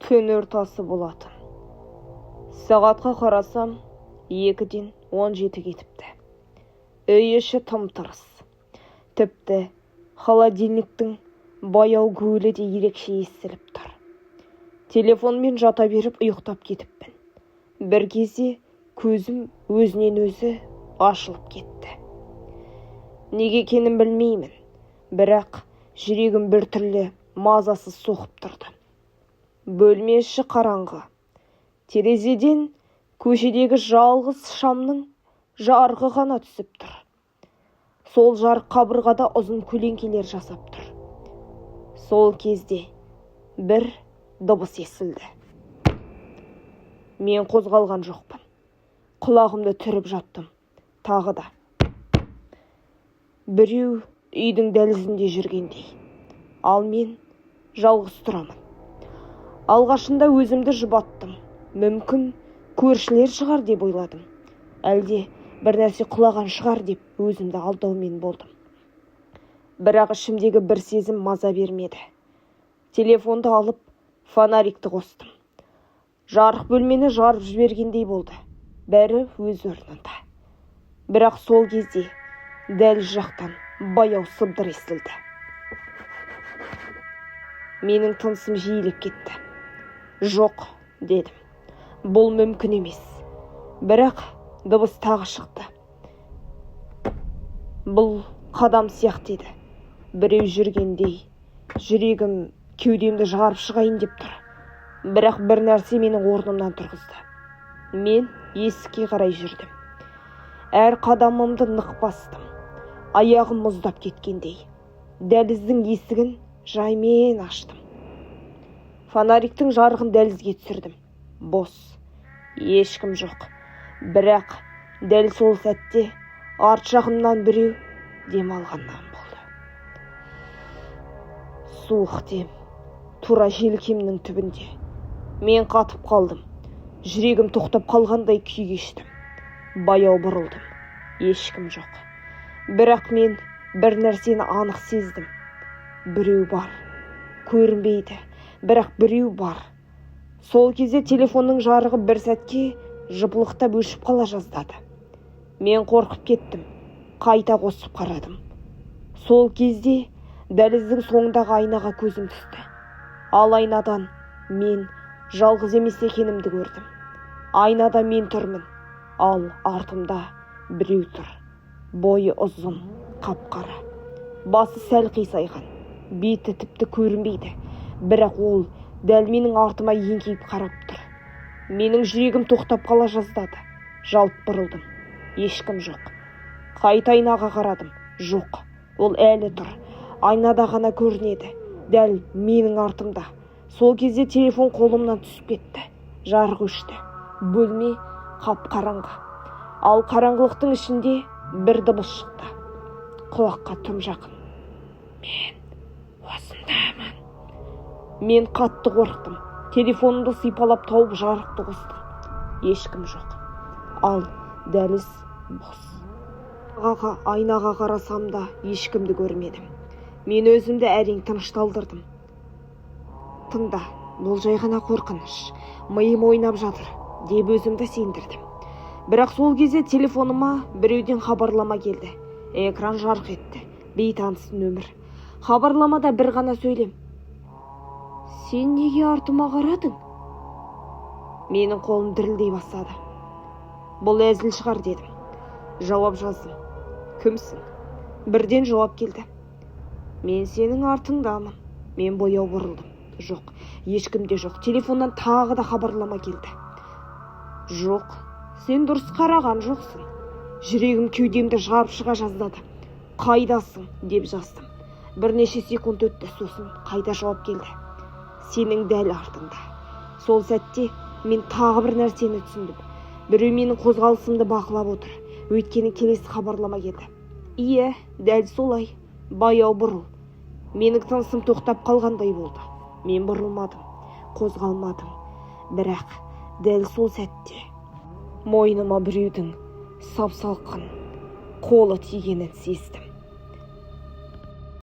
Түн ортасы болатын. Сағатқа қарасам, 2-ден 17 кетіпті. Үй іші тым-тырыс. Тіпті холодильниктің баяу гуілі де ерекше естіліп тұр. Телефонмен жата беріп ұйықтап кетіппін. Бір кезде көзім өзінен өзі ашылып кетті. Неге екенін білмеймін, бірақ жүрегім біртүрлі мазасыз соғып тұрды. Бөлме іші қараңғы. Терезеден көшедегі жалғыз шамның жарығы ғана түсіп тұр. Сол жарық қабырғада ұзын көлеңкелер жасап тұр. Сол кезде бір дыбыс естілді. Мен қозғалған жоқпын. Құлағымды түріп жаттым. Тағы да. Біреу үйдің дәлізінде жүргендей. Ал мен жалғыз тұрамын. Алғашында өзімді жұбаттым. Мүмкін, көршілер шығар деп ойладым. Әлде бір нәрсе құлаған шығар деп өзімді алдаумен болдым. Бірақ ішімдегі бір сезім маза бермеді. Телефонды алып, фонарикті қостым. Жарық бөлмені жарып жібергендей болды. Бәрі өз орнында. Бірақ сол кезде дәліз жақтан баяу сыбдыр естілді. Менің тынысым жиілеп кетті. «Жоқ, – дедім. – Бұл мүмкін емес». Бірақ дыбыс тағы шықты. Бұл қадам сияқты еді. Біреу жүргендей. Жүрегім кеудемді жарып шығайын деп тұр. Бірақ бір нәрсе мені орнымнан тұрғызды. Мен есікке қарай жүрдім. Әр қадамымды нық бастым. Аяғым мұздап кеткендей. Дәліздің есігін жаймен аштым. Фонариктің жарығын дәлізге түсірдім. Бос, ешкім жоқ. Бірақ дәл сол сәтте арт жағымнан біреу дем алғандай болды. Суық дем тура желкемнің түбінде. Мен қатып қалдым. Жүрегім тоқтап қалғандай күй кештім. Баяу бұрылдым. Ешкім жоқ. Бірақ мен бір нәрсені анық сездім: біреу бар. Көрінбейді, бірақ біреу бар. Сол кезде телефонның жарығы бір сәтке жыпылықтап өшіп қала жаздады. Мен қорқып кеттім. Қайта қосып қарадым. Сол кезде дәліздің соңындағы айнаға көзім түсті. Ал айнадан мен жалғыз емес екенімді көрдім. Айнада мен тұрмын, ал артымда біреу тұр. Бойы ұзын, қап-қара, басы сәл қисайған, беті тіпті көрінбейді. Бірақ ол дәл менің артыма еңкейіп қарап тұр. Менің жүрегім тоқтап қала жаздады. Жалт бұрылдым. Ешкім жоқ. Қайта айнаға қарадым. Жоқ, ол әлі тұр. Айнада ғана көрінеді, дәл менің артымда. Сол кезде телефон қолымнан түсіп кетті. Жарық өшті. Бөлме қап қараңғы. Ал қараңғылықтың ішінде бір дыбыс шықты, құлаққа тым жақын: «Мен осындамын». Мен қатты қорықтым. Телефонымды сипалап тауып, жарықты қостым. Ешкім жоқ, ал дәліз бос. Айнаға қарасам да, ешкімді көрмедім. Мен өзімді әрең тынышталдырдым. «Тыңда, бұл жай ғана қорқыныш, миым ойнап жатыр», – деп өзімді сендірдім. Бірақ сол кезде телефоныма біреуден хабарлама келді. Экран жарқ етті. Бейтаныс нөмір. Хабарламада бір ғана сөйлем: «Сен неге артыма қарадың?» Менің қолым дірілдей бастады. «Бұл әзіл шығар», – дедім. Жауап жаздым: «Кімсің?» Бірден жауап келді: «Мен сенің артыңдамын». Мен баяу бұрылдым. Жоқ, ешкім де жоқ. Телефоннан тағы да хабарлама келді: «Жоқ, сен дұрыс қараған жоқсың». Жүрегім кеудемді жарып шыға жаздады. «Қайдасың?» – деп жаздым. Бірнеше секунд өтті. Сосын қайта жауап келді: «Сенің дәл артыңда». Сол сәтте мен тағы бір нәрсені түсіндім: біреу менің қозғалысымды бақылап отыр. Өйткені келесі хабарлама келді: «Иә, дәл солай, баяу бұрыл». Менің тынысым тоқтап қалғандай болды. Мен бұрылмадым, қозғалмадым. Бірақ дәл сол сәтте мойныма біреудің сап салқын қолы тигенін сездім.